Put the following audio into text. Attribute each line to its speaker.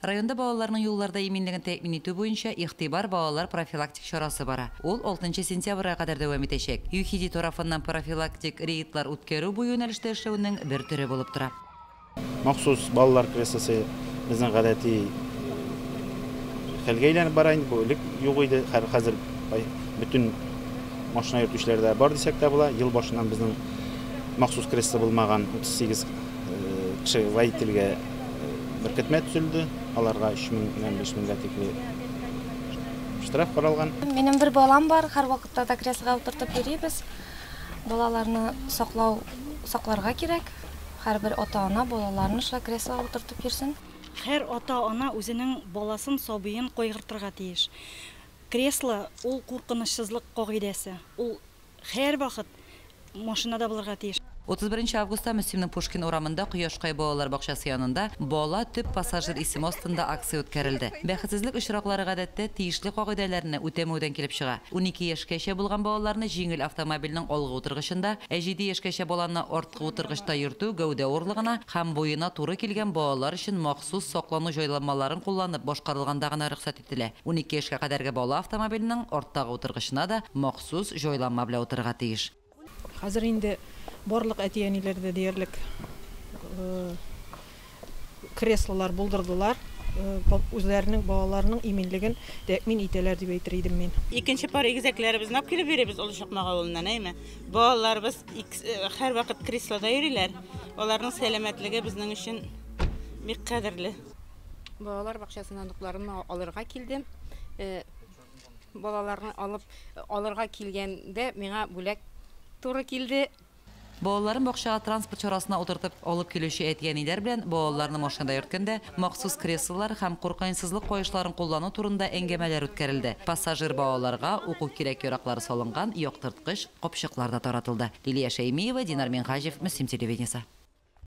Speaker 1: Районда балаларның юлларда иминлеген тәэмин итү буенча Игътибар, балалар профилактик чарасы бара. Ул алтынчы сентябрьгә кадәр дәвам итәчәк. ЮХИДИ тарафыннан профилактик рейдлар үткәрү бу юнәлештә эшләүнең бер төре булып тора.
Speaker 2: Махсус балалар креслосы безнең гадәти хәлгә әйләнеп бара инде. Бу элек юк иде. Хәзер бөтен машина йөртүчеләрдә бар дисәк тә була. Ел башыннан безнең махсус кресло булмаган 38 кеше водительгә беркетмә төзелде. Аларга 3 меңнән 5 меңгә тикле штраф каралган.
Speaker 3: Минем бер балам бар, һәрвакытта да креслога утыртып йөрибез. Балаларны саклау, сакларга кирәк. Һәрбер ата-ана балаларын шулай креслога утыртып йөрсен.
Speaker 4: Һәр ата-ана үзенең баласын, сабыен кайгыртырга тиеш. Кресло ул куркынычсызлык кагыйдәсе. Ул һәрвакыт машинада булырга тиеш.
Speaker 1: 31 августта Мөслимнең Пушкин урамында Кояшкай балалар бакчасы янында Бала төп пассажир исеме астында акция үткәрелде. Бәхетсезлек очраклары гадәттә тиешле кагыйдәләрне үтәмәүдән килеп чыга. 12 яшькәчә булган балаларны җиңел автомобильнең алгы утыргычында, ә 7 яшькәчә баланы арткы утыргычта йөртү гәүдә авырлыгына һәм буена туры килгән балалар өчен махсус саклану җайланмаларын кулланып башкарылганда гына рөхсәт ителә. 12 яшькә кадәрге бала автомобильнең арттагы утыргычына да махсус җайланма белән утырырга тиеш.
Speaker 5: Хәзер инде барлык әти-әниләр дә диярлек креслолар булдырдылар. Үзләренең балаларының иминлеген тәэмин итәләр дип әйтер идем мин.
Speaker 6: Икенче пар игезәкләребезне алып килеп йөрибез Олы Чакмак авылыннан, әйме? Балаларыбыз һәрвакыт креслода йөриләр. Аларның сәламәтлеге безнең өчен бик кадерле.
Speaker 7: Балалар бакчасыннан оныкларымны алырга килдем. Балаларны алып алырга килгәндә миңа бүләк туры килде.
Speaker 1: Балаларын бакчага транспорт чарасына утыртып алып килүче әти-әниләр белән балаларны машинада йөрткәндә махсус креслолар һәм куркынычсызлык каешларын куллану турында әңгәмәләр үткәрелде. Пассажир балаларга уку кирәк-яраклары салынган яктырткыч капчыклар да таратылды. Лилия Шәймиева, Динар Минһаҗев, Мөслим телевидениесе.